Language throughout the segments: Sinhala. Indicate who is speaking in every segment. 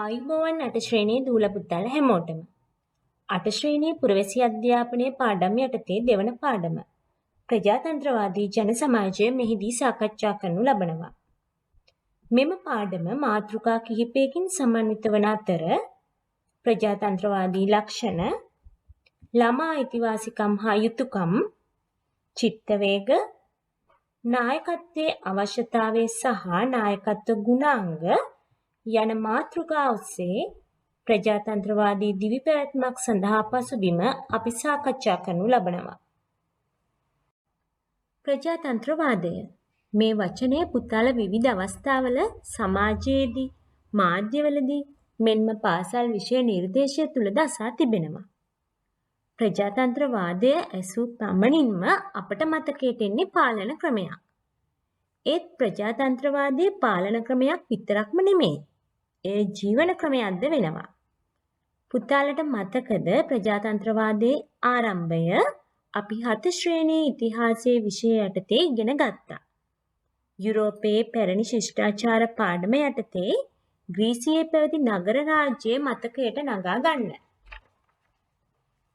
Speaker 1: ආයුබෝවන් අට ශ්‍රේණියේ දූලා පුතාලා හැමෝටම. අට ශ්‍රේණියේ පුරවැසි අධ්‍යාපනයේ පාඩම් යටතේ දෙවන පාඩම ප්‍රජාතන්ත්‍රවාදී ජන සමාජය මෙහිදී සාකච්ඡා කරනු ලබනවා. මෙම පාඩම මාතෘකා කිහිපයකින් සමන්විත වන අතර ප්‍රජාතන්ත්‍රවාදී ලක්ෂණ, ළමා අයිතිවාසිකම් හා යුතුකම්, චිත්ත වේග, නායකත්වයේ අවශ්‍යතාවය සහ නායකත්ව ගුණාංග යන මාතෘකා ඔස්සේ ප්‍රජාතන්ත්‍රවාදී දිවි පැවැත්මක් සඳහා පසුබිම අපි සාකච්ඡා කරනු ලබනවා. ප්‍රජාතන්ත්‍රවාදය මේ වචනය පුතාලා විවිධ අවස්ථාවල සමාජයේදී, මාධ්‍යවලදී මෙන්ම පාසල් විෂය නිර්දේශය තුළද අසා තිබෙනවා. ප්‍රජාතන්ත්‍රවාදය ඇසූ පමණින්ම අපට මතකයට එන්නේ පාලන ක්‍රමයක්. ඒත් ප්‍රජාතන්ත්‍රවාදය පාලන ක්‍රමයක් විතරක්ම නෙමෙයි. එය ජීවන ක්‍රමයක්ද වෙනවා. පුතාලට මතකද ප්‍රජාතන්ත්‍රවාදයේ ආරම්භය අපි හත ශ්‍රේණියේ ඉතිහාසයේ විෂය යටතේ ඉගෙන ගත්තා. යුරෝපයේ පැරණි ශිෂ්ටාචාර පාඩම යටතේ ග්‍රීසියේ පැවති නගර රාජ්‍යය මතකයට නගා ගන්න.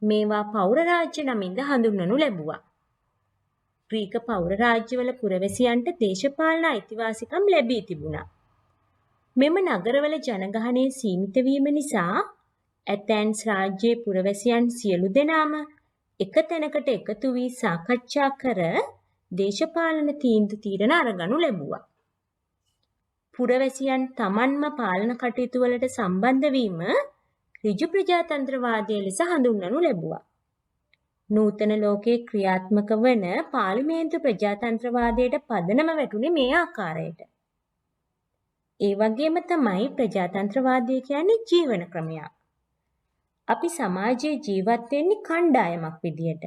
Speaker 1: මේවා පෞර රාජ්‍ය නමින්ද හඳුන්වනු ලැබුවා. ග්‍රීක පෞර රාජ්‍යවල පුරවැසියන්ට දේශපාලන අයිතිවාසිකම් ලැබී තිබුණා. මෙම නගරවල ජනගහනය සීමිත වීම නිසා ඇතැන්ස් රාජ්‍යයේ පුරවැසියන් සියලු දෙනාම එක තැනකට එකතු වී සාකච්ඡා කර දේශපාලන තීන්දු තීරණ අරගනු ලැබුවා. පුරවැසියන් තමන්ම පාලන කටයුතු වලට සම්බන්ධ වීම ඍජු ප්‍රජාතන්ත්‍රවාදය ලෙස හඳුන්වනු ලැබුවා. නූතන ලෝකයේ ක්‍රියාත්මක වන පාර්ලිමේන්තු ප්‍රජාතන්ත්‍රවාදයට පදනම වැටුණේ මේ ආකාරයට. ඒ වගේම තමයි ප්‍රජාතන්ත්‍රවාදය කියන්නේ ජීවන ක්‍රමයක්. අපි සමාජයේ ජීවත් වෙන්නේ කණ්ඩායමක් විදියට.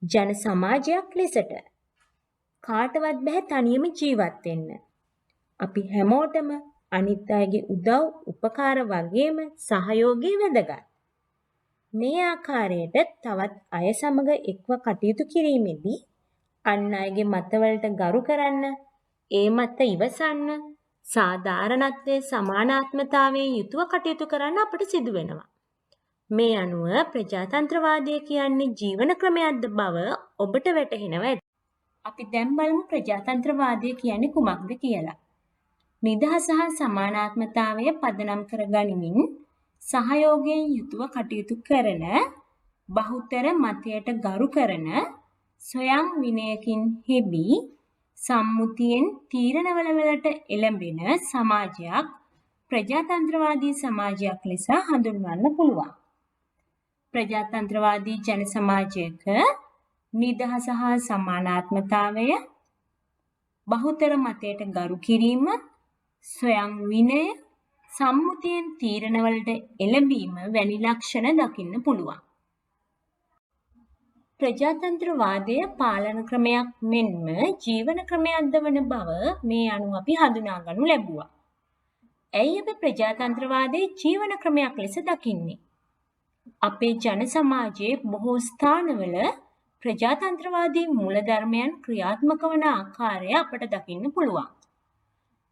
Speaker 1: ජන සමාජයක් ලෙසට. කාටවත් බැහැ තනියම ජීවත් වෙන්න. අපි හැමෝටම අනිත් අයගේ උදව් උපකාර වගේම සහයෝගය වැදගත්. මේ ආකාරයට තවත් අය සමග එක්ව කටයුතු කිරීමේදී අන් අයගේ මතවලට ගරු කරන්න, ඒ මත ඉවසන්න, සාධාරණත්වය සමානාත්මතාවයෙන් යුතුව කටයුතු කරන්න අපට සිදු වෙනවා. මේ අනුව ප්‍රජාතන්ත්‍රවාදය කියන්නේ ජීවන ක්‍රමයක්ද බව ඔබට වැටහෙනවා ඇති. අපි දැන් බලමු ප්‍රජාතන්ත්‍රවාදය කියන්නේ කුමක්ද කියලා. නිදහස හා සමානාත්මතාවය පදනම් කර ගනිමින් සහයෝගයෙන් යුතුව කටයුතු කරන, බහුතර මතයට ගරු කරන, ස්වයං විනයකින් හෙබි, සම්මුතියෙන් තීරණවලට එළඹෙන සමාජයක් ප්‍රජාතන්ත්‍රවාදී සමාජයක් ලෙස හඳුන්වන්න පුළුවන්. ප්‍රජාතන්ත්‍රවාදී ජන සමාජයක නිදහස හා සමානාත්මතාවය, බහුතර මතයට ගරු කිරීම, ස්වයං විනය, සම්මුතියෙන් තීරණවලට එළඹීම වැනි ලක්ෂණ දකින්න පුළුවන්. ප්‍රජාතන්ත්‍රවාදය පාලන ක්‍රමයක් මෙන්ම ජීවන ක්‍රමයක්ද වන බව මේ අනුව අපි හඳුනා ගනු ලැබුවා. ඇයි අපි ප්‍රජාතන්ත්‍රවාදය ජීවන ක්‍රමයක් ලෙස දකින්නේ? අපේ ජන සමාජයේ බොහෝ ස්ථානවල ප්‍රජාතන්ත්‍රවාදී මූලධර්මයන් ක්‍රියාත්මක වන ආකාරය අපට දකින්න පුළුවන්.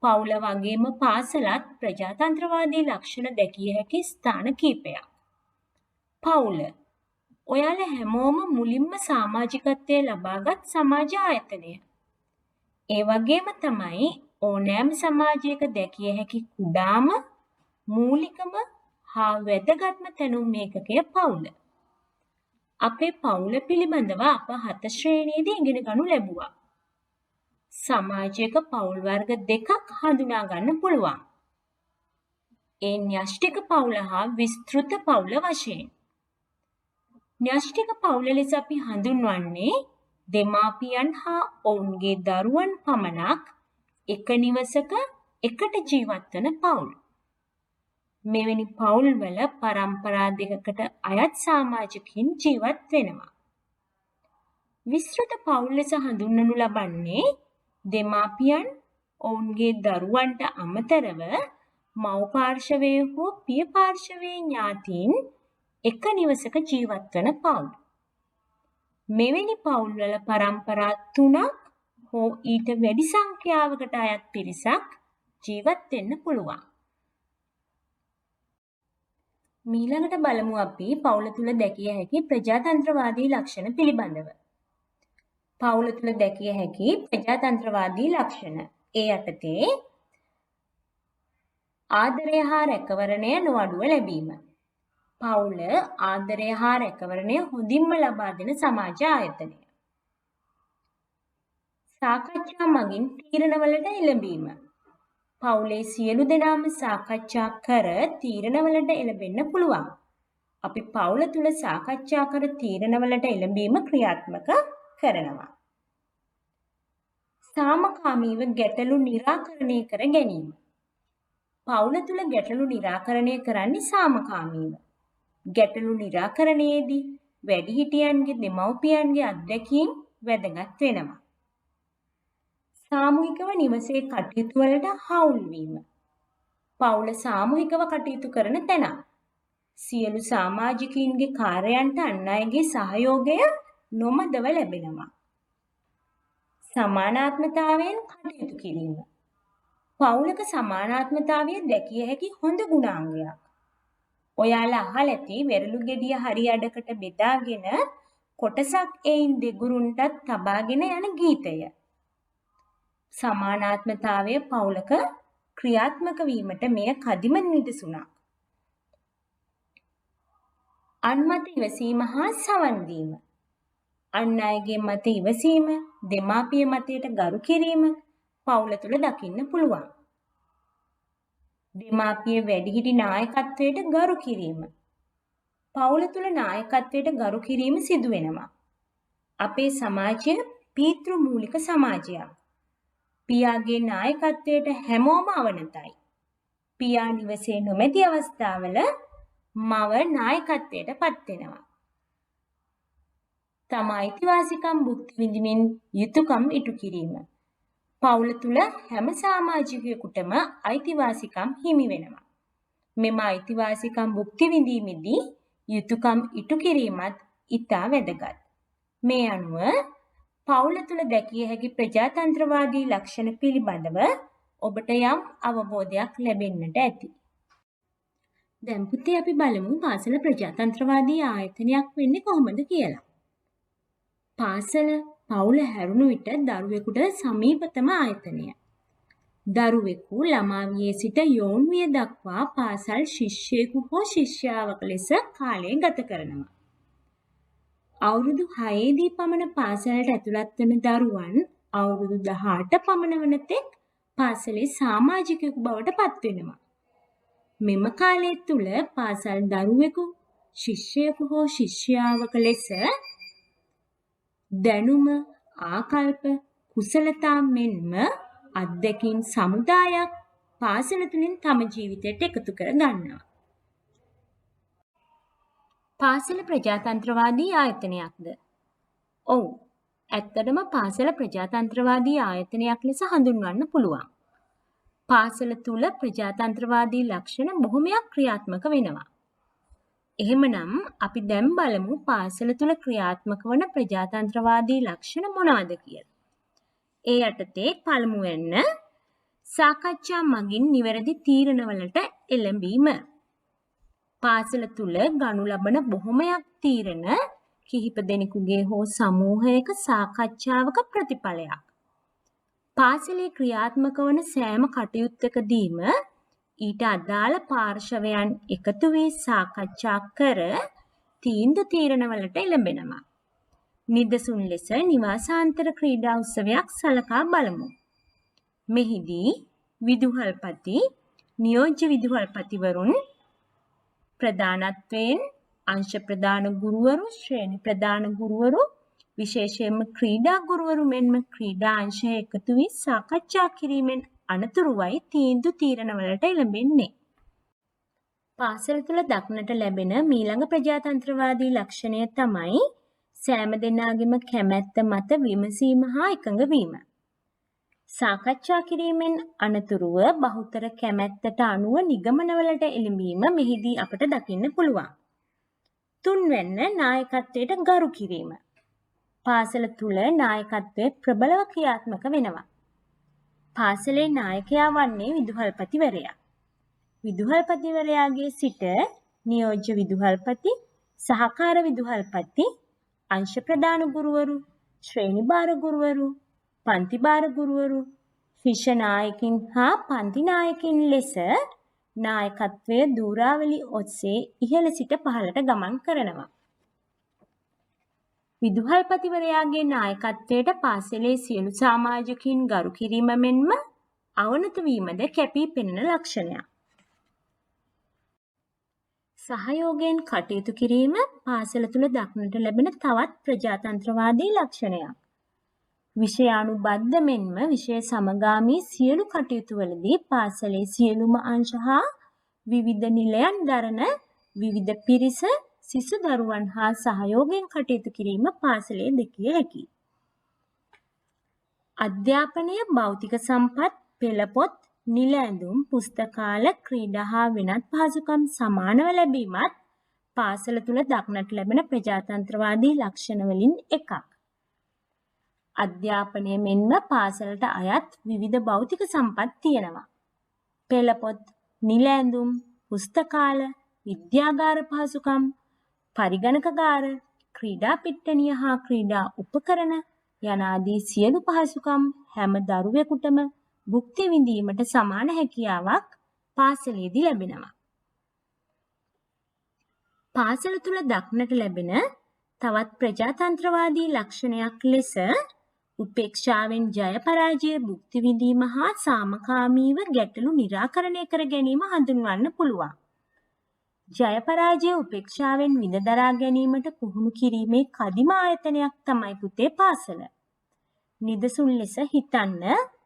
Speaker 1: පවුල වගේම පාසලත් ප්‍රජාතන්ත්‍රවාදී ලක්ෂණ දැකිය හැකි ස්ථාන කීපයක්. පවුල. ඔයාලා හැමෝම මුලින්ම සමාජිකත්වය ලබාගත් සමාජ ආයතනය. ඒ වගේම තමයි ඕනෑම සමාජයක දැකිය හැකි කුඩාම, මූලිකම හා වැදගත්ම තැනුම් ඒකකය පවුල. අපේ පවුල පිළිබඳව අප හත ශ්‍රේණියේදී ඉගෙන ගනු ලැබුවා. සමාජයක පවුල් වර්ග දෙකක් හඳුනා ගන්න පුළුවන්. ඒ න්‍යෂ්ටික පවුල හා විස්තෘත පවුල වශයෙන්. න්‍යෂ්ටික පවුල ලෙස අපි හඳුන්වන්නේ දෙමාපියන් හා ඔවුන්ගේ දරුවන් පමණක් එක නිවසක එකට ජීවත් වන පවුල්. මෙවැනි පවුල්වල පරම්පරා දෙකකට අයත් සමාජිකයින් ජීවත් වෙනවා. විස්තෘත පවුල් ලෙස හඳුන්වනු ලබන්නේ දෙමාපියන් ඔවුන්ගේ දරුවන්ට අමතරව මව් පාර්ශවයේ හෝ පිය පාර්ශවයේ ඥාතීන් එක නිවසක ජීවත් වන පවුල්. මෙවැනි පවුල්වල පරම්පරා තුනක් හෝ ඊට වැඩි සංඛ්‍යාවකට අයත් පිරිසක් ජීවත් වෙන්න පුළුවන්. මීළඟට බලමු අපි පවුල තුල දැකිය හැකි ප්‍රජාතන්ත්‍රවාදී ලක්ෂණ පිළිබඳව. පවුල තුල දැකිය හැකි ප්‍රජාතන්ත්‍රවාදී ලක්ෂණ. ඒ යටතේ ආදරය හා රැකවරණය නොඅඩුව ලැබීම. පවුල ආදරය හා රැකවරණය හොඳින්ම ලබා දෙන සමාජ ආයතනය. සාකච්ඡා මගින් තීරණවලට එළඹීම. පවුලේ සියලු දෙනාම සාකච්ඡා කර තීරණවලට එළඹෙන්න පුළුවන්. අපි පවුල තුල සාකච්ඡා කර තීරණවලට එළඹීම ක්‍රියාත්මක කරනවා. සාමකාමීව ගැටලු නිරාකරණය කර ගැනීම. පවුල තුල ගැටලු නිරාකරණය කරන්නේ සාමකාමීව. ගැටලු නිරාකරණයේදී වැඩිහිටියන්ගේ දෙමව්පියන්ගේ අත්දැකීම් වැදගත් වෙනවා. සාමූහිකව නිවසේ කටයුතු වලට හවුල් වීම. පවුල සාමූහිකව කටයුතු කරන තැනක්. සියලු සමාජිකයින්ගේ කාර්යයන්ට අන් අයගේ සහයෝගය නොමදව ලැබෙනවා. සමානාත්මතාවයෙන් කටයුතු කිරීම. පවුලක සමානාත්මතාවය දැකිය හැකි හොඳ ගුණාංගයක්. ඔයාලා අහලා ඇති වෙරළු ගෙඩිය හරි අඩකට බෙදාගෙන කොටසක් එයින් දෙගුරුන්ටත් තබාගෙන යන ගීතය. සමානාත්මතාවය පවුලක ක්‍රියාත්මක වීමට මෙය කදිම නිදසුනක්. අන් මත ඉවසීම හා සවන් දීම. අන් අයගේ මත ඉවසීම, දෙමාපිය මතයට ගරු කිරීම පවුල තුළ දකින්න පුළුවන්. දෙමාපිය වැඩිහිටි නායකත්වයට ගරු කිරීම. පවුල තුළ නායකත්වයට ගරු කිරීම සිදු වෙනවා. අපේ සමාජය පීතෘ මූලික සමාජයක්. පියාගේ නායකත්වයට හැමෝම අවනතයි. පියා නිවසේ නොමැති අවස්ථාවල මව නායකත්වයට පත් වෙනවා. තම අයිතිවාසිකම් භුක්ති විඳිමින් යුතුකම් ඉටු කිරීම. පවුල තුළ හැම සමාජිකයෙකුටම අයිතිවාසිකම් හිමි වෙනවා. මෙම අයිතිවාසිකම් භුක්ති විඳීමේදී යුතුකම් ඉටු කිරීමත් ඉතා වැදගත්. මේ අනුව පවුල තුළ දැකිය හැකි ප්‍රජාතන්ත්‍රවාදී ලක්ෂණ පිළිබඳව ඔබට යම් අවබෝධයක් ලැබෙන්නට ඇති. දැන් පුතේ අපි බලමු පාසල ප්‍රජාතන්ත්‍රවාදී ආයතනයක් වෙන්නේ කොහොමද කියලා. පාසල පවුල හැරුණු විට දරුවෙකුට සමීපතම ආයතනය. දරුවෙකු ළමා වියේ සිට යොවුන් විය දක්වා පාසල් ශිෂ්‍යයෙකු හෝ ශිෂ්‍යාවක ලෙස කාලය ගත කරනවා. අවුරුදු 6 දී පමණ පාසලට ඇතුළත් වන දරුවන් අවුරුදු 18 පමණ වන තෙක් පාසලේ සමාජිකයෙකු බවට පත්වෙනවා. මෙම කාලය තුළ පාසල් දරුවෙකු ශිෂ්‍යයෙකු හෝ ශිෂ්‍යාවක ලෙස දැනුම, ආකල්ප, කුසලතා මෙන්ම අත්දැකීම් සමුදායක් පාසල තුළින් තම ජීවිතයට එකතු කර ගන්නවා. පාසල ප්‍රජාතන්ත්‍රවාදී ආයතනයක්ද? ඔව්. ඇත්තටම පාසල ප්‍රජාතන්ත්‍රවාදී ආයතනයක් ලෙස හඳුන්වන්න පුළුවන්. පාසල තුල ප්‍රජාතන්ත්‍රවාදී ලක්ෂණ බොහොමයක් ක්‍රියාත්මක වෙනවා. එහෙමනම් අපි දැන් බලමු පාසල තුල ක්‍රියාත්මක වන ප්‍රජාතන්ත්‍රවාදී ලක්ෂණ මොනවද කියලා. ඒ යටතේ පළමුවෙන්න සාකච්ඡා මගින් නිවැරදි තීරණවලට එළඹීම. පාසල තුල ගනු ලබන බොහොමයක් තීරණ කිහිප දෙනෙකුගේ හෝ සමූහයක සාකච්ඡාවක ප්‍රතිඵලයක්. පාසලේ ක්‍රියාත්මක වන සෑම කටයුත්තකදීම ඊට අදාළ පාර්ශවයන් එකතු වී සාකච්ඡා කර තීන්දුව තීරණවලට එළඹෙනවා. නිදසුන් ලෙස නිවාසාන්තර ක්‍රීඩා උත්සවයක් සලකා බලමු. මෙහිදී විදුහල්පති, නියෝජ්‍ය විදුහල්පතිවරුන් ප්‍රධානත්වයෙන් අංශ ප්‍රධාන ගුරුවරු, ශ්‍රේණි ප්‍රධාන ගුරුවරු, විශේෂයෙන්ම ක්‍රීඩා ගුරුවරු මෙන්ම ක්‍රීඩා අංශය එකතු වී සාකච්ඡා කිරීමෙන් අනතුරුවයි තීන්දුව තීරණවලට එළඹෙන්නේ. පාසල තුළ දක්නට ලැබෙන මීළඟ ප්‍රජාතන්ත්‍රවාදී ලක්ෂණය තමයි සෑම දෙනාගේම කැමැත්ත මත විමසීම හා එකඟ වීම. සාකච්ඡා කිරීමෙන් අනතුරුව බහුතර කැමැත්තට අනුව නිගමනවලට එළඹීම මෙහිදී අපට දකින්න පුළුවන්. තුන්වැන්න නායකත්වයට ගරු කිරීම. පාසල තුළ නායකත්වය ප්‍රබලව ක්‍රියාත්මක වෙනවා. පාසලේ නායකයා වන්නේ විදුහල්පතිවරයා. විදුහල්පතිවරයාගේ සිට නියෝජ්‍ය විදුහල්පති, සහකාර විදුහල්පති, අංශ ප්‍රධාන ගුරුවරු, ශ්‍රේණි භාර ගුරුවරු, පන්ති භාර ගුරුවරු, ශිෂ්‍ය නායකින් හා පන්ති නායකින් ලෙස නායකත්වය ධුරාවලි ඔස්සේ ඉහළ සිට පහළට ගමන් කරනවා. විදුහල්පතිවරයාගේ නායකත්වයට පාසලේ සියලු සමාජිකින් ගරු කිරීම මෙන්ම අවනත වීමද කැපී පෙනෙන ලක්ෂණයක්. සහයෝගයෙන් කටයුතු කිරීම පාසල තුළ දක්නට ලැබෙන තවත් ප්‍රජාතන්ත්‍රවාදී ලක්ෂණයක්. විෂයානුබද්ධ මෙන්ම විෂය සමගාමී සියලු කටයුතු වලදී පාසලේ සියලුම අංශ හා විවිධ නිලයන් දරන විවිධ පිරිස සිසු දරුවන් හා සහයෝගයෙන් කටයුතු කිරීම පාසලේ දැකිය හැකියි. අධ්‍යාපනය, භෞතික සම්පත්, පෙළපොත්, නිල ඇඳුම්, පුස්තකාල, ක්‍රීඩා හා වෙනත් පහසුකම් සමානව ලැබීමත් පාසල තුළ දක්නට ලැබෙන ප්‍රජාතන්ත්‍රවාදී ලක්ෂණ වලින් එකක්. අධ්‍යාපනය මෙන්ම පාසලට අයත් විවිධ භෞතික සම්පත් තියෙනවා. පෙළපොත්, නිල ඇඳුම්, පුස්තකාල, විද්‍යාගාර පහසුකම්, පරිගණකගාර, ක්‍රීඩා පිට්ටනිය හා ක්‍රීඩා උපකරණ යනාදී සියලු පහසුකම් හැම දරුවෙකුටම භුක්ති විඳීමට සමාන හැකියාවක් පාසලේදී ලැබෙනවා. පාසල තුළ දක්නට ලැබෙන තවත් ප්‍රජාතන්ත්‍රවාදී ලක්ෂණයක් ලෙස උපේක්ෂාවෙන් ජය පරාජය භුක්ති විඳීම හා සාමකාමීව ගැටලු නිරාකරණය කර ගැනීම හඳුන්වන්න පුළුවන්. ජය පරාජය උපේක්ෂාවෙන් විඳ දරා ගැනීමට පුහුණු කිරීමේ කදිම ආයතනයක් තමයි පුතේ පාසල. නිදසුන් ලෙස හිතන්න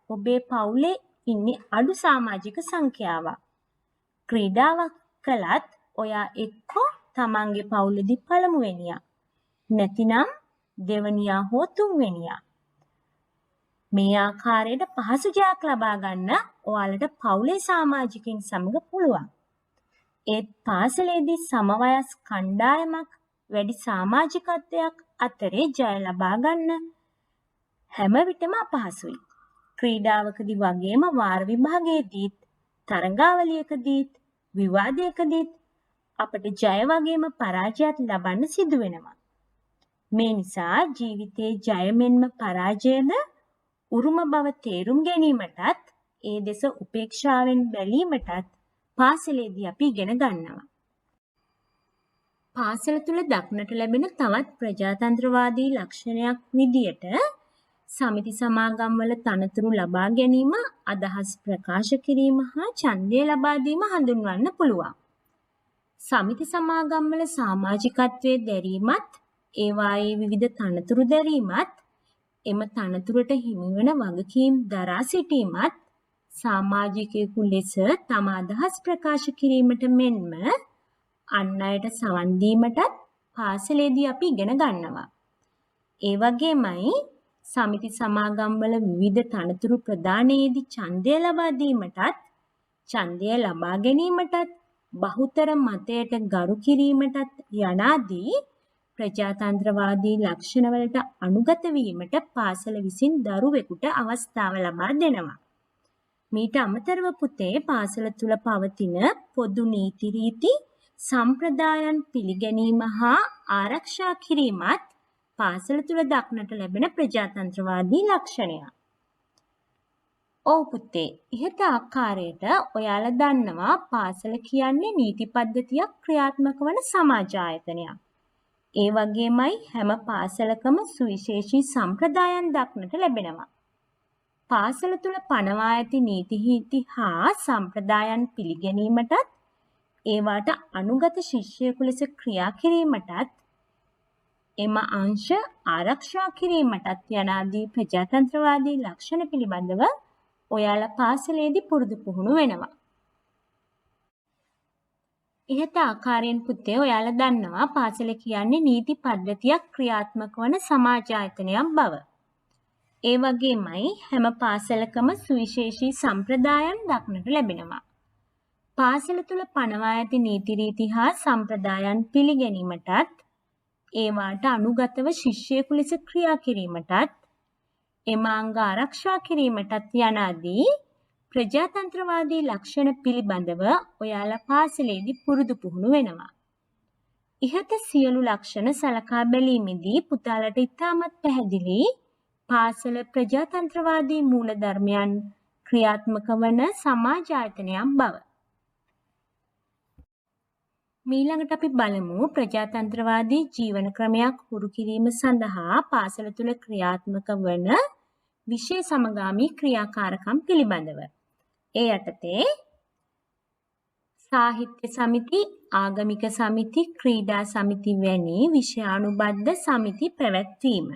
Speaker 1: ඔබේ පවුලේ ඉන්නේ අඩු සමාජික සංඛ්‍යාවක්. ක්‍රීඩාවක් කළත් ඔයා එක්කෝ තමන්ගේ පවුලේදී පළමුවෙනියා. නැතිනම් දෙවනියා හෝ තුන්වෙනියා. මේ ආකාරයට පහසු ජයක් ලබා ගන්න ඔයාලට පවුලේ සමාජිකින් සමග පුළුවන්. ඒත් පාසලේදී සමවයස් කණ්ඩායමක් වැඩි සමාජිකත්වයක් අතරේ ජය ලබා ගන්න හැම විටම අපහසුයි. ක්‍රීඩාවකදී වගේම වාර විභාගයේදීත්, තරඟාවලියකදීත්, විවාදයකදීත් අපට ජය වගේම පරාජයත් ලබන්න සිදු වෙනවා. මේ නිසා ජීවිතයේ ජය මෙන්ම පරාජයද උරුම බව තේරුම් ගැනීමටත් ඒ දෙස උපේක්ෂාවෙන් බැලීමටත් පාසලේදී අපි ඉගෙන ගන්නවා. පාසල තුළ දක්නට ලැබෙන තවත් ප්‍රජාතන්ත්‍රවාදී ලක්ෂණයක් විදියට සමිති සමාගම්වල තනතුරු ලබා ගැනීම, අදහස් ප්‍රකාශ කිරීම හා ඡන්දය ලබා දීම හඳුන්වන්න පුළුවන්. සමිති සමාගම්වල සමාජිකත්වයේ දැරීමත්, ඒවායේ විවිධ තනතුරු දැරීමත්, එම තනතුරට හිමිවන වගකීම් දරා සිටීමත් සමාජිකයෙකු ලෙස තම අදහස් ප්‍රකාශ කිරීමට මෙන්ම අන් අයට සවන් දීමටත් පාසලේදී අපි ඉගෙන ගන්නවා. ඒ වගේමයි සමිති සමාගම්වල විවිධ තනතුරු ප්‍රදානයේදී ඡන්දය ලබා දීමටත්, ඡන්දය ලබා ගැනීමටත්, බහුතර මතයට ගරු කිරීමටත් යනාදී ප්‍රජාතන්ත්‍රවාදී ලක්ෂණවලට අනුගත වීමට පාසල විසින් දරුවෙකුට අවස්ථාව ලබා දෙනවා. මීට අමතරව පුතේ පාසල තුල පවතින පොදු නීති රීති සම්ප්‍රදායන් පිළිගැනීම හා ආරක්ෂා කිරීමත් පාසල තුල දක්නට ලැබෙන ප්‍රජාතන්ත්‍රවාදී ලක්ෂණයක්. ඔව් පුතේ, ඉහත ආකාරයට ඔයාලා දන්නවා පාසල කියන්නේ නීති පද්ධතියක් ක්‍රියාත්මක වන සමාජ ආයතනයක්. ඒ වගේමයි හැම පාසලකම සුවිශේෂී සම්ප්‍රදායන් දක්නට ලැබෙනවා. පාසල තුල පනවා ඇති නීති හීති හා සම්ප්‍රදායන් පිළිගැනීමටත්, ඒවාට අනුගත ශිෂ්‍යයෙකු ලෙස ක්‍රියා කිරීමටත්, එම අංශ ආරක්ෂා කිරීමටත් යනාදී ප්‍රජාතන්ත්‍රවාදී ලක්ෂණ පිළිබඳව ඔයාලා පාසලේදී පුරුදු පුහුණු වෙනවා. ඉහත ආකාරයෙන් පුතේ ඔයාලා දන්නවා පාසල කියන්නේ නීති පද්ධතියක් ක්‍රියාත්මක වන සමාජ ආයතනයක් බව. ඒ වගේමයි හැම පාසලකම සුවිශේෂී සම්ප්‍රදායන් දක්නට ලැබෙනවා. පාසල තුළ පනවා ඇති නීති රීති හා සම්ප්‍රදායන් පිළිගැනීමටත්, ඒවාට අනුගතව ශිෂ්‍යයෙකු ලෙස ක්‍රියා කිරීමටත්, එම අංග ආරක්ෂා කිරීමටත් යනාදී ප්‍රජාතන්ත්‍රවාදී ලක්ෂණ පිළිබඳව ඔයාලා පාසලේදී පුරුදු පුහුණු වෙනවා. ඉහත සියලු ලක්ෂණ සලකා බැලීමේදී පුතාලට ඉතාමත් පැහැදිලි පාසල ප්‍රජාතන්ත්‍රවාදී මූලධර්මයන් ක්‍රියාත්මක වන සමාජ ආයතනයක් බව. මීළඟට අපි බලමු ප්‍රජාතන්ත්‍රවාදී ජීවන ක්‍රමයක් හුරු කිරීම සඳහා පාසල තුළ ක්‍රියාත්මක වන විෂය සමගාමී ක්‍රියාකාරකම් පිළිබඳව. ඒ යටතේ සාහිත්‍ය සමිති, ආගමික සමිති, ක්‍රීඩා සමිති වැනි විෂයානුබද්ධ සමිති පැවැත්වීම.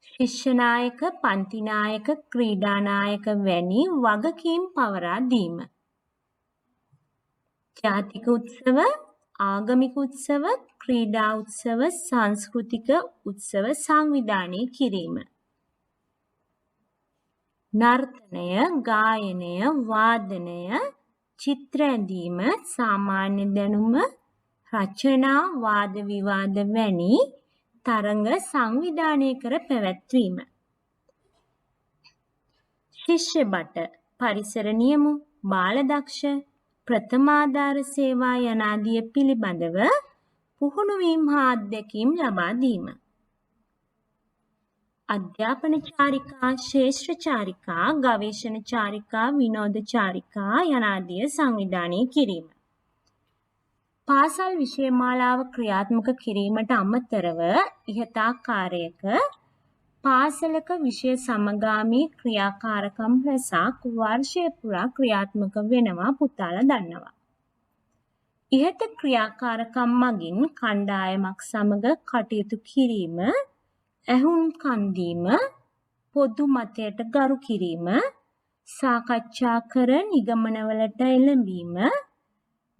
Speaker 1: ශිෂ්‍ය නායක, පන්ති නායක, ක්‍රීඩා නායක වැනි වගකීම් පවරා දීම. ජාතික උත්සව, ආගමික උත්සව, ක්‍රීඩා උත්සව, සංස්කෘතික උත්සව සංවිධානය කිරීම. නර්තනය, ගායනය, වාදනය, චිත්‍ර ඇඳීම, සාමාන්‍ය දැනුම, රචනා, වාද විවාද වැනි තරඟ සංවිධානය කර පැවැත්වීම. ශිෂ්‍ය බට, පරිසර නියම, බාලදක්ෂ, ප්‍රථමාධාර සේවා යනාදිය පිළිබඳව පුහුණුවීම් හා අත්දැකීම් ලබා දීම. අධ්‍යාපන චාරිකා, ක්ෂේත්‍ර චාරිකා, ගවේෂණ චාරිකා, විනෝද චාරිකා යනාදිය සංවිධානය කිරීම. පාසල් විෂය මාලාව ක්‍රියාත්මක කිරීමට අමතරව ඉහත ආකාරයක පාසලක විෂය සමගාමී ක්‍රියාකාරකම් රැසක් වර්ෂය පුරා ක්‍රියාත්මක වෙනවා පුතාලා දන්නවා. ඉහත ක්‍රියාකාරකම් මගින් කණ්ඩායමක් සමග කටයුතු කිරීම, ඇහුම්කන් දීම, පොදු මතයට ගරු කිරීම, සාකච්ඡා කර නිගමනවලට එළඹීම,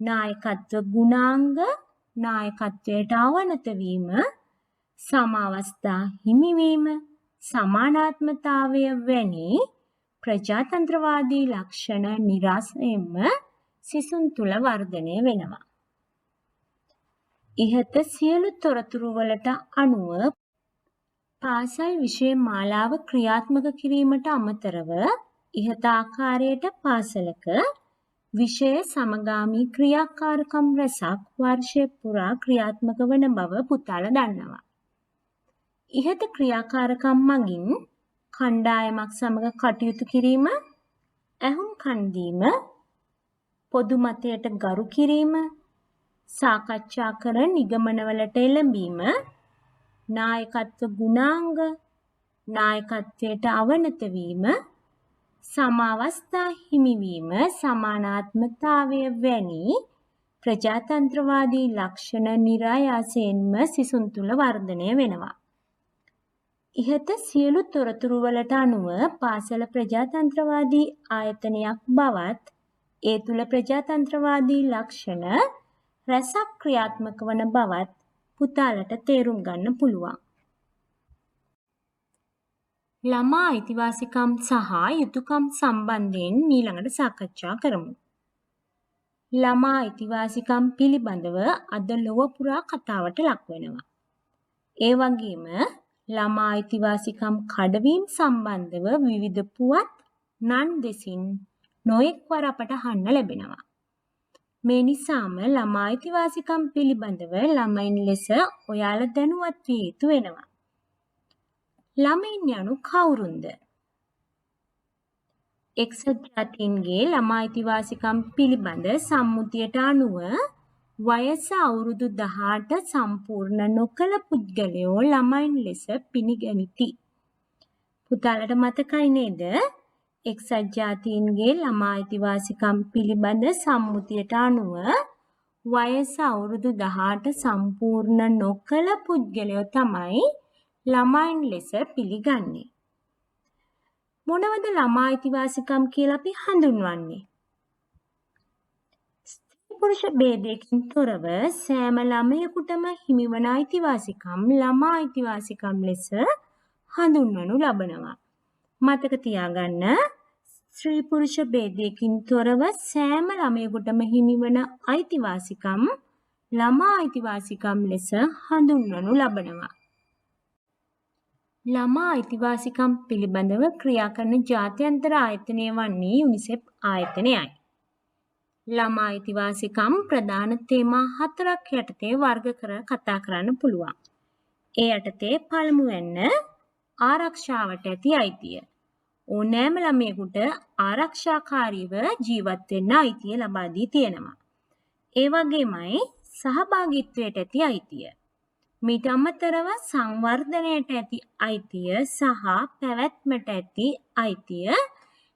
Speaker 1: නායකත්ව ගුණාංග, නායකත්වයට අවනත වීම, සමාවස්ථා හිමිවීම, සමානාත්මතාවය වැනි ප්‍රජාතන්ත්‍රවාදී ලක්ෂණ නිරාසයෙන්ම සිසුන් තුළ වර්ධනය වෙනවා. ඉහත සියලු තොරතුරු වලට අනුව පාසල් විෂය මාලාව ක්‍රියාත්මක කිරීමට අමතරව ඉහත ආකාරයට පාසලක විෂය සමගාමී ක්‍රියාකාරකම් රැසක් වර්ෂය පුරා ක්‍රියාත්මක වන බව පුතාලා දන්නවා. ඉහත ක්‍රියාකාරකම් මගින් කණ්ඩායමක් සමග කටයුතු කිරීම, ඇහුම්කන් දීම, පොදු මතයට ගරු කිරීම, සාකච්ඡා කර නිගමනවලට එළඹීම, නායකත්ව ගුණාංග, නායකත්වයට අවනත වීම, සමාවස්ථා හිමිවීම, සමානාත්මතාවය වැනි ප්‍රජාතන්ත්‍රවාදී ලක්ෂණ නිරායාසයෙන්ම සිසුන් තුළ වර්ධනය වෙනවා. ඉහත සියලු තොරතුරු වලට අනුව පාසල ප්‍රජාතන්ත්‍රවාදී ආයතනයක් බවත්, ඒ තුළ ප්‍රජාතන්ත්‍රවාදී ලක්ෂණ රැසක් ක්‍රියාත්මක වන බවත් පුතාලට තේරුම් ගන්න පුළුවන්. ළමා අයිතිවාසිකම් සහ යුතුකම් සම්බන්ධයෙන් මීළඟට සාකච්ඡා කරමු. ළමා අයිතිවාසිකම් පිළිබඳව අද ලොව පුරා කතාවට ලක් වෙනවා. ඒ වගේම ළමා අයිතිවාසිකම් කඩවීම් සම්බන්ධව විවිධ පුවත් නන් දෙසින් නොයෙක් වර අපට අහන්න ලැබෙනවා. මේ නිසාම ළමා අයිතිවාසිකම් පිළිබඳව ළමයින් ලෙස ඔයාලා දැනුවත් විය යුතු වෙනවා. ළමයින් යනු කවුරුන්ද? එක්සත් ජාතීන්ගේ ළමා අයිතිවාසිකම් පිළිබඳ සම්මුතියට අනුව වයස අවුරුදු 18 සම්පූර්ණ නොකළ පුද්ගලයෝ ළමයින් ලෙස පිළිගනිති. පුතාලට මතකයි නේද? එක්සත් ජාතීන්ගේ ළමා අයිතිවාසිකම් පිළිබඳ සම්මුතියට අනුව වයස අවුරුදු 18 සම්පූර්ණ නොකළ පුද්ගලයෝ තමයි ළමයින් ලෙස පිළිගන්නේ. මොනවද ළමා අයිතිවාසිකම් කියලා අපි හඳුන්වන්නේ? ස්ත්‍රී පුරුෂ භේදයකින් තොරව සෑම ළමයෙකුටම හිමිවන අයිතිවාසිකම් ළමා අයිතිවාසිකම් ලෙස හඳුන්වනු ලබනවා. මතක තියාගන්න, ස්ත්‍රී පුරුෂ භේදයකින් තොරව සෑම ළමයෙකුටම හිමිවන අයිතිවාසිකම් ළමා අයිතිවාසිකම් ලෙස හඳුන්වනු ලබනවා. ළමා අයිතිවාසිකම් පිළිබඳව ක්‍රියා කරන ජාත්‍යන්තර ආයතනය වන්නේ යුනිසෙෆ් ආයතනයයි. ළමා අයිතිවාසිකම් ප්‍රධාන තේමා හතරක් යටතේ වර්ග කර කතා කරන්න පුළුවන්. ඒ යටතේ පළමුවැන්න ආරක්ෂාවට ඇති අයිතිය. ඕනෑම ළමයෙකුට ආරක්ෂාකාරීව ජීවත් වෙන්න අයිතිය ලබා දී තියෙනවා. ඒ වගේමයි සහභාගීත්වයට ඇති අයිතිය. මීට අමතරව සංවර්ධනයට ඇති අයිතිය සහ පැවැත්මට ඇති අයිතිය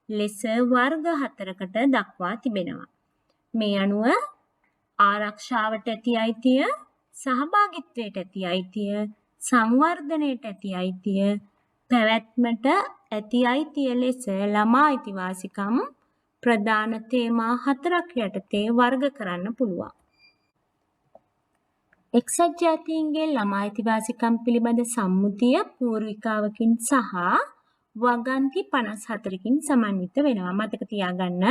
Speaker 1: ලෙස වර්ග හතරකට දක්වා තිබෙනවා. මේ අනුව ආරක්ෂාවට ඇති අයිතිය, සහභාගීත්වයට ඇති අයිතිය, සංවර්ධනයට ඇති අයිතිය, පැවැත්මට ඇති අයිතිය ලෙස ළමා අයිතිවාසිකම් ප්‍රධාන තේමා හතරක් යටතේ වර්ග කරන්න පුළුවන්. එක්සත් ජාතීන්ගේ ළමා අයිතිවාසිකම් පිළිබඳ සම්මුතිය පූර්විකාවකින් සහ වගන්ති 54කින් සමන්විත වෙනවා. මතක තියාගන්න,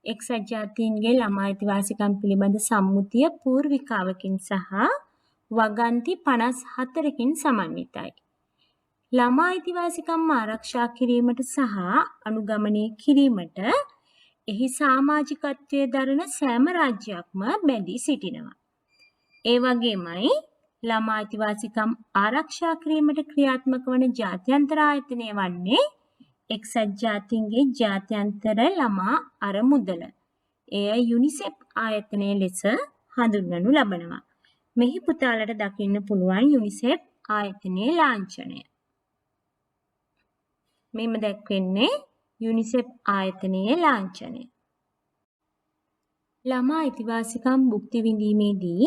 Speaker 1: එක්සත් ජාතීන්ගේ ළමා අයිතිවාසිකම් පිළිබඳ සම්මුතිය පූර්විකාවකින් සහ වගන්ති 54කින් සමන්විතයි. ළමා අයිතිවාසිකම් ආරක්ෂා කිරීමට සහ අනුගමනය කිරීමට එහි සමාජිකත්වය දරන සෑම රාජ්‍යයක්ම බැඳී සිටිනවා. ඒ වගේමයි ළමා අයිතිවාසිකම් ආරක්ෂා කිරීමට ක්‍රියාත්මක වන ජාත්‍යන්තර ආයතනය වන්නේ එක්සත් ජාතීන්ගේ ජාත්‍යන්තර ළමා අරමුදල. එය යුනිසෙෆ් ආයතනය ලෙස හඳුන්වනු ලබනවා. මෙහි පුතාලට දකින්න පුළුවන් යුනිසෙෆ් ආයතනයේ ලාංඡනය. මෙහිම දැක්වෙන්නේ යුනිසෙෆ් ආයතනයේ ලාංඡනය. ළමා අයිතිවාසිකම් භුක්ති විඳීමේදී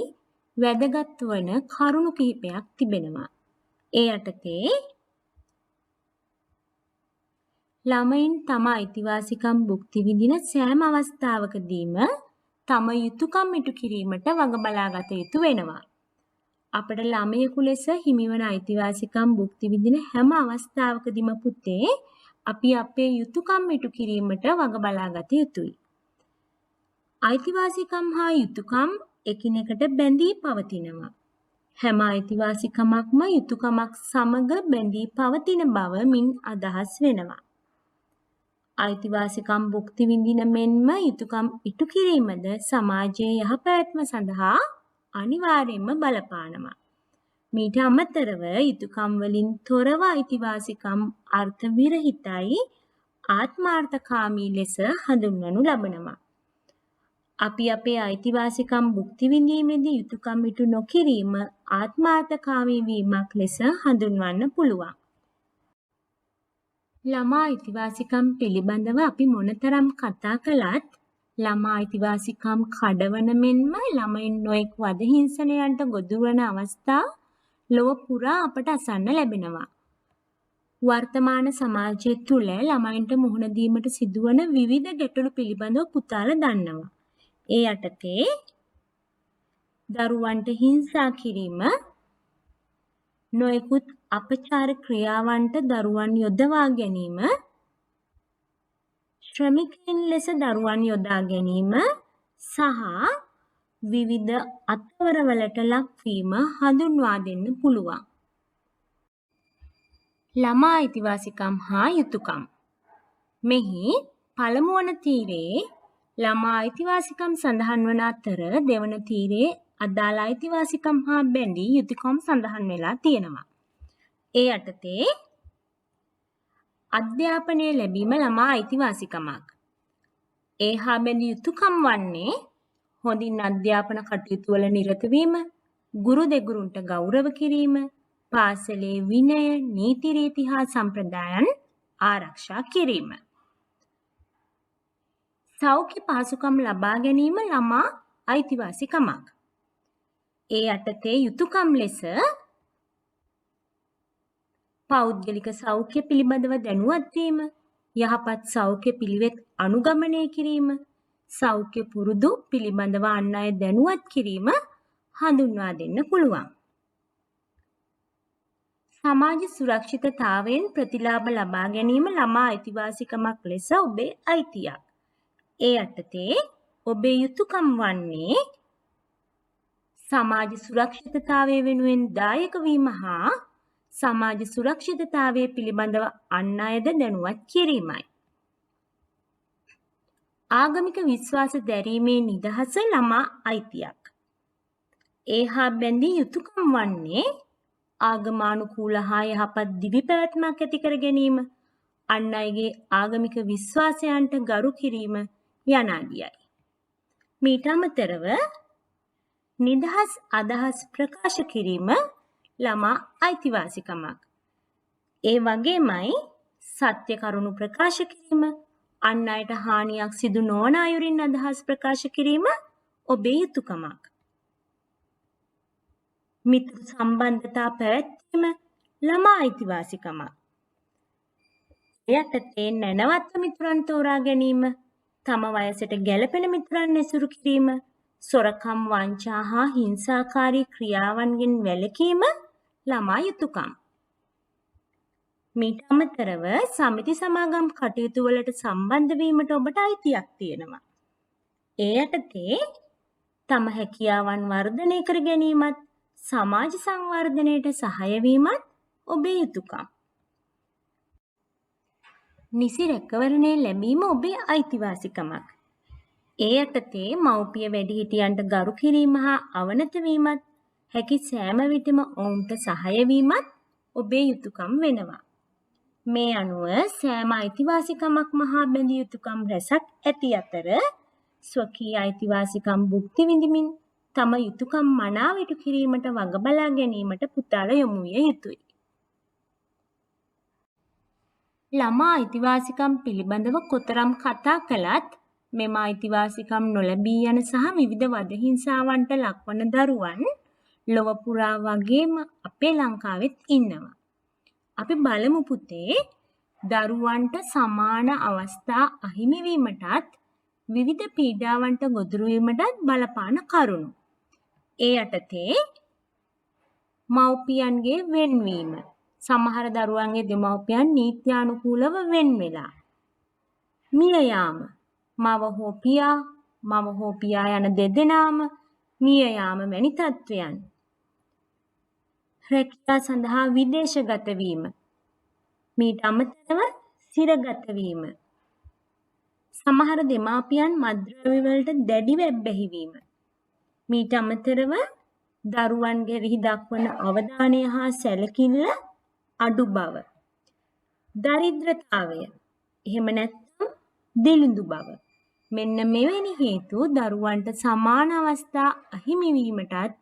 Speaker 1: වැදගත් වන කරුණු කිහිපයක් තිබෙනවා. ඒ යටතේ ළමයින් තම අයිතිවාසිකම් භුක්ති විඳින සෑම අවස්ථාවකදීම තම යුතුකම් ඉටු කිරීමට වග බලාගත යුතු වෙනවා. අපට ළමයෙකු ලෙස හිමිවන අයිතිවාසිකම් භුක්ති විඳින හැම අවස්ථාවකදීම පුතේ අපි අපේ යුතුකම් ඉටු කිරීමට වග බලාගත යුතුයි. අයිතිවාසිකම් හා යුතුකම් එකිනෙකට බැඳී පවතිනවා. හැම අයිතිවාසිකමක්ම යුතුකමක් සමග බැඳී පවතින බව මින් අදහස් වෙනවා. අයිතිවාසිකම් භුක්ති විඳින මෙන්ම යුතුකම් ඉටු කිරීමද සමාජයේ යහපැවැත්ම සඳහා අනිවාර්යයෙන්ම බලපානවා. මීට අමතරව යුතුකම් වලින් තොරව අයිතිවාසිකම් අර්ථ විරහිතයි, ආත්මාර්ථකාමී ලෙස හඳුන්වනු ලබනවා. අපි අපේ අයිතිවාසිකම් භුක්ති විඳීමේදී යුතුකම් ඉටු නොකිරීම ආත්මාර්ථකාමී වීමක් ලෙස හඳුන්වන්න පුළුවන්. ළමා අයිතිවාසිකම් පිළිබඳව අපි මොනතරම් කතා කළත් ළමා අයිතිවාසිකම් කඩවන මෙන්ම ළමයින් නොයෙක් වද හිංසනයන්ට ගොදුරු වන අවස්ථා ලොව පුරා අපට අසන්න ලැබෙනවා. වර්තමාන සමාජය තුළ ළමයින්ට මුහුණ දීමට සිදුවන විවිධ ගැටලු පිළිබඳව පුතාලා දන්නවා. ඒ යටතේ දරුවන්ට හිංසා කිරීම, නොයෙකුත් අපචාර ක්‍රියාවන්ට දරුවන් යොදවා ගැනීම, ශ්‍රමිකයින් ලෙස දරුවන් යොදා ගැනීම සහ විවිධ අත්වරවලට ලක්වීම හඳුන්වා දෙන්න පුළුවන්. ළමා අයිතිවාසිකම් හා යුතුකම්. මෙහි පළමුවන තීරයේ ළමා අයිතිවාසිකම් සඳහන් වන අතර දෙවන තීරයේ අදාළ අයිතිවාසිකම් හා බැඳී යුතුකම් සඳහන් වෙලා තියෙනවා. ඒ යටතේ අධ්‍යාපනය ලැබීම ළමා අයිතිවාසිකමක්. ඒ හා බැඳී යුතුකම් වන්නේ හොඳින් අධ්‍යාපන කටයුතු වල නිරත වීම, ගුරු දෙගුරුන්ට ගෞරව කිරීම, පාසලේ විනය, නීති රීති හා සම්ප්‍රදායන් ආරක්ෂා කිරීම. සෞඛ්‍ය පහසුකම් ලබා ගැනීම ළමා අයිතිවාසිකමක්. ඒ යටතේ යුතුකම් ලෙස පෞද්ගලික සෞඛ්‍ය පිළිබඳව දැනුවත් වීම, යහපත් සෞඛ්‍ය පිළිවෙත් අනුගමනය කිරීම, සෞඛ්‍ය පුරුදු පිළිබඳව අන් අය දැනුවත් කිරීම හඳුන්වා දෙන්න පුළුවන්. සමාජ සුරක්ෂිතතාවයෙන් ප්‍රතිලාභ ලබා ගැනීම ළමා අයිතිවාසිකමක් ලෙස ඔබේ අයිතියක්. ඒ යටතේ ඔබේ යුතුකම් වන්නේ සමාජ සුරක්ෂිතතාවය වෙනුවෙන් දායක වීම හා සමාජ සුරක්ෂිතතාවය පිළිබඳව අන් අයද දැනුවත් කිරීමයි. ආගමික විශ්වාස දැරීමේ නිදහස ළමා අයිතියක්. ඒ හා බැඳී යුතුකම් වන්නේ ආගමානුකූල හා යහපත් දිවි පැවැත්මක් ඇති කර ගැනීම, අන් අයගේ ආගමික විශ්වාසයන්ට ගරු කිරීම යනාදියයි. මීට අමතරව නිදහස් අදහස් ප්‍රකාශ කිරීම ළමා අයිතිවාසිකමක්. ඒ වගේමයි සත්‍ය කරුණු ප්‍රකාශ කිරීම, අන් අයට හානියක් සිදු නොවන අයුරින් අදහස් ප්‍රකාශ කිරීම ඔබේ යුතුකමක්. මිතුරු සම්බන්ධතා පැවැත්වීම ළමා අයිතිවාසිකමක්. ඒ යටතේ නැනවත්ව මිතුරන් තෝරා ගැනීම, තම වයසට ගැළපෙන මිතුරන් ඇසුරු කිරීම, සොරකම්, වංචා හා හිංසාකාරී ක්‍රියාවන්ගෙන් වැළකීම ළමා යුතුකම්. මීට අමතරව සමිති සමාගම් කටයුතු වලට සම්බන්ධ වීමට ඔබට අයිතියක් තියෙනවා. ඒ යටතේ තම හැකියාවන් වර්ධනය කර ගැනීමත් සමාජ සංවර්ධනයට සහාය වීමත් ඔබේ යුතුකම්. නිසි රැකවරණය ලැබීම ඔබේ අයිතිවාසිකමක්. ඒ යටතේ මව්පිය වැඩිහිටියන්ට ගරු කිරීම හා අවනත වීමත්, හැකි සෑම විටම ඔවුන්ට සහාය වීමත් ඔබේ යුතුකම් වෙනවා. මේ අනුව සෑම අයිතිවාසිකමක්ම හා බැඳිය යුතුකම් රැසක් ඇති අතර ස්වකීය අයිතිවාසිකම් භුක්ති විඳිමින් තම යුතුකම් මනාව ඉටු කිරීමට වග බලා ගැනීමට පුතාලා යොමු විය යුතුයි. ළමා අයිතිවාසිකම් පිළිබඳව කොතරම් කතා කළත් මෙම අයිතිවාසිකම් නොලැබී යන සහ විවිධ වද හිංසාවන්ට ලක්වන දරුවන් ලොව පුරා වගේම අපේ ලංකාවෙත් ඉන්නවා. අපි බලමු පුතේ, දරුවන්ට සමාන අවස්ථා අහිමි වීමටත් විවිධ පීඩාවන්ට ගොදුරු වීමටත් බලපාන කරුණු. ඒ යටතේ මව්පියන්ගේ වෙන්වීම. සමහර දරුවන්ගේ දෙමව්පියන් නීත්‍යානුකූලව වෙන් වෙලා. මිය යාම. මව හෝ පියා, මව හෝ පියා යන දෙදෙනාම මිය යාම වැනි තත්ත්වයන්. රැකියා සඳහා විදේශගත වීම. මීට අමතරව සිරගත වීම. සමහර දෙමාපියන් මත්ද්‍රව්‍ය වලට දැඩිව ඇබ්බැහි වීම. මීට අමතරව දරුවන් කෙරෙහි දක්වන අවධානය හා සැලකිල්ල අඩු බව. දරිද්‍රතාවය. එහෙම නැත්නම් දිළිඳු බව. මෙන්න මෙවැනි හේතු දරුවන්ට සමාන අවස්ථා අහිමි වීමටත්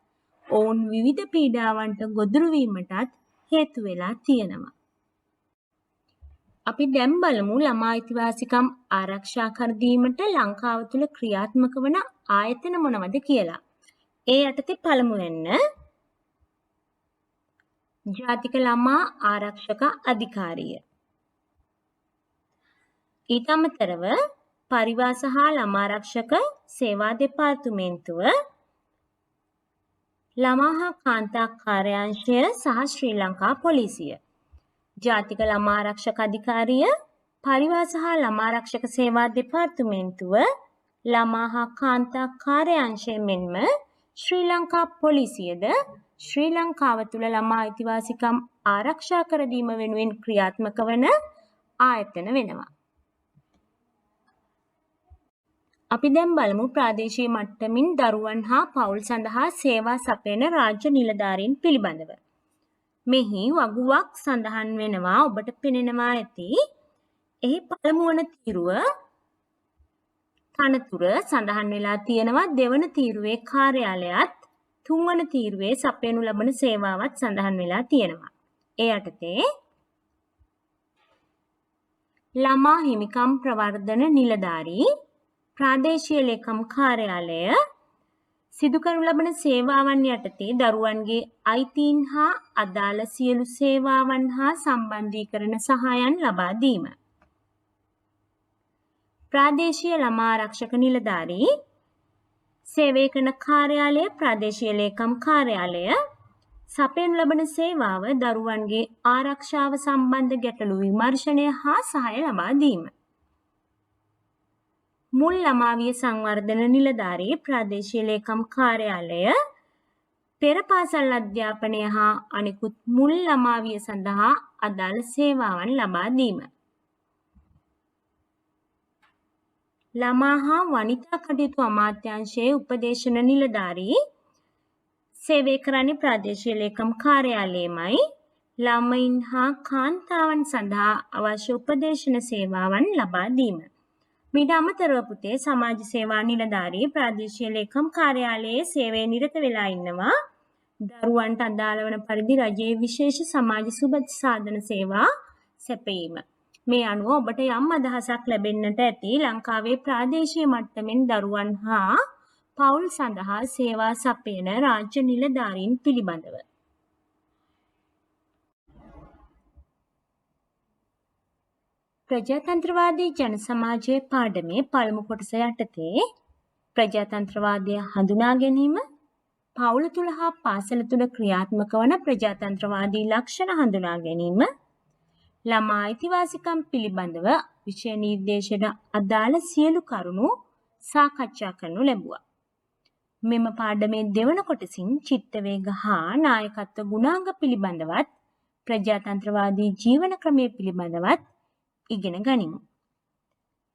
Speaker 1: ඔවුන් විවිධ පීඩාවන්ට ගොදුරු වීමටත් හේතු වෙලා තියෙනවා. අපි දැන් බලමු ළමා අයිතිවාසිකම් ආරක්ෂා කර දීමට ලංකාව තුළ ක්‍රියාත්මක වන ආයතන මොනවද කියලා. ඒ යටතේ පළමුවෙන්න ජාතික ළමා ආරක්ෂක අධිකාරිය. ඊට අමතරව පරිවාස හා ළමාරක්ෂක සේවා දෙපාර්තමේන්තුව, ළමා හා කාන්තා කාර්යාංශය සහ ශ්‍රී ලංකා පොලිසිය. ජාතික ළමා ආරක්ෂක අධිකාරිය, පරිවාස හා ළමාරක්ෂක සේවා දෙපාර්තමේන්තුව, ළමා හා කාන්තා කාර්යාංශය මෙන්ම ශ්‍රී ලංකා පොලිසියද ශ්‍රී ලංකාව තුළ ළමා අයිතිවාසිකම් ආරක්ෂා කර දීම වෙනුවෙන් ක්‍රියාත්මක වන ආයතන වෙනවා. අපි දැන් බලමු ප්‍රාදේශීය මට්ටමින් දරුවන් හා පවුල් සඳහා සේවා සපයන රාජ්‍ය නිලධාරීන් පිළිබඳව. මෙහි වගුවක් සඳහන් වෙනවා, ඔබට පෙනෙනවා ඇති. එහි පළමු වන තීරුව තනතුර සඳහන් වෙලා තියෙනවා, දෙවන තීරුවේ කාර්යාලයත් තුන්වන තීරුවේ සපයනු ලබන සේවාවත් සඳහන් වෙලා තියෙනවා. ඒ යටතේ ළමා හිමිකම් ප්‍රවර්ධන නිලධාරී, ප්‍රාදේශීය ලේකම් කාර්යාලය සිදු කරනු ලබන සේවාවන් යටතේ දරුවන්ගේ අයිතීන් හා අදාළ සියලු සේවාවන් හා සම්බන්ධීකරණ සහායන් ලබා දීම. ප්‍රාදේශීය ළමා ආරක්ෂක නිලධාරී, සේවය කරන කාර්යාලය ප්‍රාදේශීය ලේකම් කාර්යාලය, සපයනු ලබන සේවාව දරුවන්ගේ ආරක්ෂාව සම්බන්ධ ගැටලු විමර්ශනය හා සහාය ලබා දීම. මුල් ළමාවිය සංවර්ධන නිලධාරී, ප්‍රාදේශීය ලේකම් කාර්යාලය පෙර පාසල් අධ්‍යාපනය හා අනෙකුත් මුල් ළමා විය සඳහා අදාළ සේවාවන් ලබා දීම. ළමා හා වනිතා කටයුතු අමාත්‍යාංශයේ උපදේශන නිලධාරී සේවය කරන්නේ ප්‍රාදේශීය ලේකම් කාර්යාලයේමයි. ළමයින් හා කාන්තාවන් සඳහා අවශ්‍ය උපදේශන සේවාවන් ලබා දීම. මීට අමතරව පුතේ සමාජ සේවා නිලධාරී ප්‍රාදේශීය ලේකම් කාර්යාලයේ සේවයේ නිරත වෙලා ඉන්නවා. දරුවන්ට අදාළ වන පරිදි රජයේ විශේෂ සමාජ සුබ සාධන සේවා සැපයීම. මේ අනුව ඔබට යම් අදහසක් ලැබෙන්නට ඇති ලංකාවේ ප්‍රාදේශීය මට්ටමින් දරුවන් හා පවුල් සඳහා සේවා සපයන රාජ්‍ය නිලධාරීන් පිළිබඳව. ප්‍රජාතන්ත්‍රවාදී ජන සමාජයේ පාඩමේ පළමු කොටස යටතේ ප්‍රජාතන්ත්‍රවාදය හඳුනා ගැනීම, පවුල තුළ හා පාසල තුළ ක්‍රියාත්මක වන ප්‍රජාතන්ත්‍රවාදී ලක්ෂණ හඳුනා ගැනීම, ළමා අයිතිවාසිකම් පිළිබඳව විෂය නිර්දේශයට අදාළ සියලු කරුණු සාකච්ඡා කරනු ලැබුවා. මෙම පාඩමේ දෙවන කොටසින් චිත්ත වේග හා නායකත්ව ගුණාංග පිළිබඳවත් ප්‍රජාතන්ත්‍රවාදී ජීවන ක්‍රමය පිළිබඳවත් ඉගෙන ගනිමු.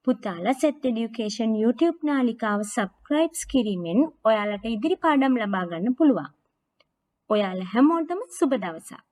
Speaker 1: පුතාලා සෙට් එඩියුකේෂන් YouTube නාලිකාව සබ්ස්ක්‍රයිබ් කිරීමෙන් ඔයාලට ඉදිරි පාඩම් ලබා ගන්න පුළුවන්. ඔයාලා හැමෝටම සුබ දවසක්.